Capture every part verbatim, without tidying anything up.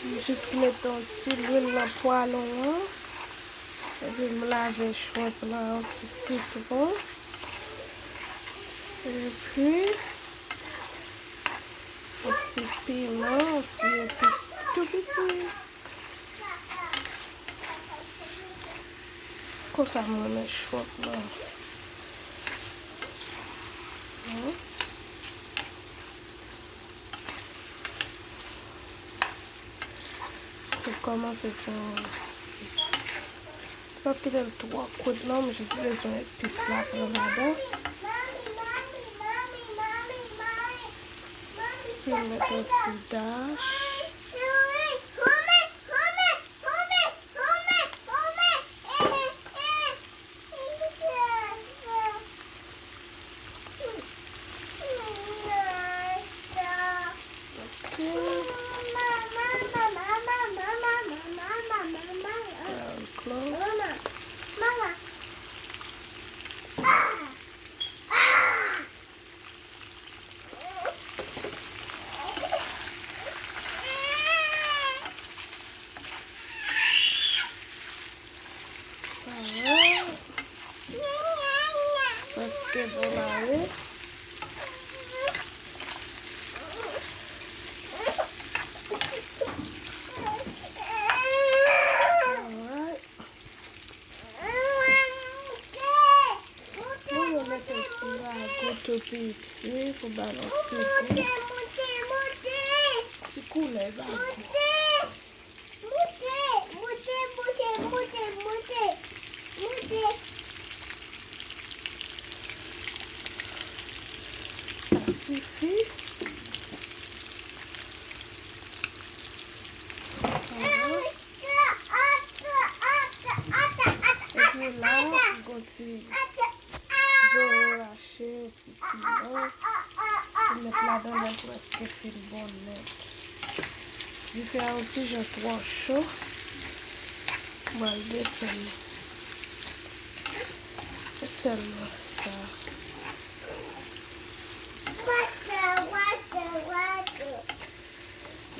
M jis mete yon ti lwil nan pwalon an. Epi m lave shrimp lan, yon ti sitwon. Epi yon ti piman, yon ti epis tou piti. Konsa m renmen shrimp lan. Hmm. Mwen kòmanse fè yon, m p ap kite l twò kwit non, m jis bezwen epis la pran ladan. Epi m mete yon ti dash. Ok. Ankò. Alright. Prèske bon la wi. Alright. Mwen mete ti rago tou piti pou ba nou ti gou. Ti koulè ba gou. Sa sifi. Epi la, m gon ti zo rache, yon ti piman. M met ladan lè l prèske fin bon nèt. Dife a yon ti jan twò cho. M al desann li. Se sèlman sa.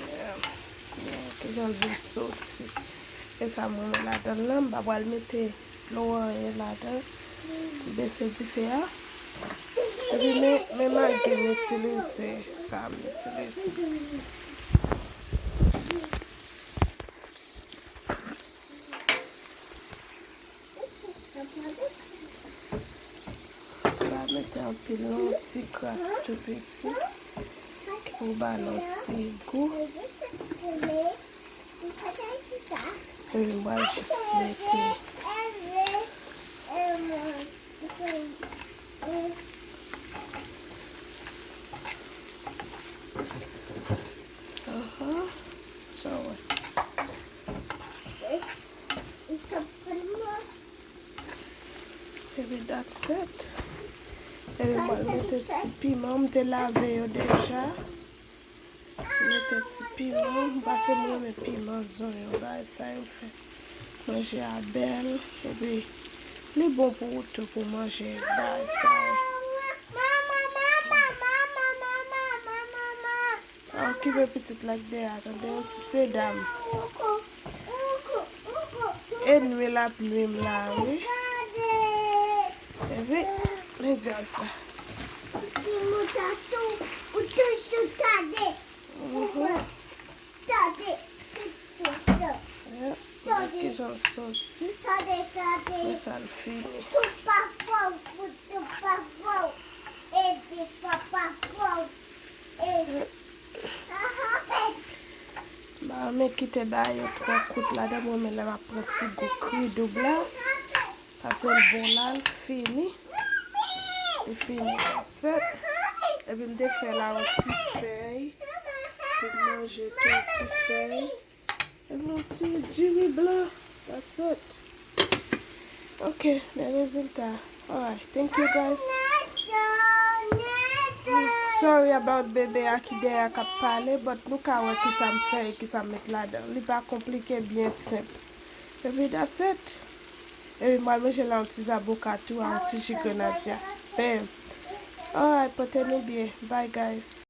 Yeah. Yeah, kijan l vin soti. E sa mwen met ladan l lan, m pa pral mete dlo anyen ladan. Bese dife a. Epi men, men magi m itilize, sa m itilize. Pa mete anpil non, ti kras tou piti pou ba nou ti gou. Epi m pral jis mete. Ahan. Sa w wè. Epi that's it. Epi m pral mete ti piman, m te lave yo deja. Mete ti piman, m pase m renmen piman, zonyon, bagay sa yo fè manje a bèl, epi li bon pou ou tou pou manje bagay sa yo. Pa okipe pitit la k dèyè a, tande yon ti sedam. E nwi l ap nwi m la wi. Epi, men dyaz la. Mhm. Yep. Gade kijan l soti. Men sa l fini. Yep. M pa renmen kite bagay yo twò kout ladan, mwen renmen lè m ap pran ti gou kri doub la. Pase l bon la, l fini. Li fini, that's it. Epi m te fè la yon ti fèy. Pou m manje tou, yon ti fèy. Epi yon ti diri blan. That's it. Ok, men rezilta. Alright, thank you guys. Sorry about bebe a ki dèyè k ap pale, but nou ka wè kisa m fè e kisa m met ladan. Li pa konplike, byen senp. Epi that's it. Epi m pral manje la yon ti zaboka tou, a yon ti ji grenadya. Bam. Alright, pote nou byen. Bye guys.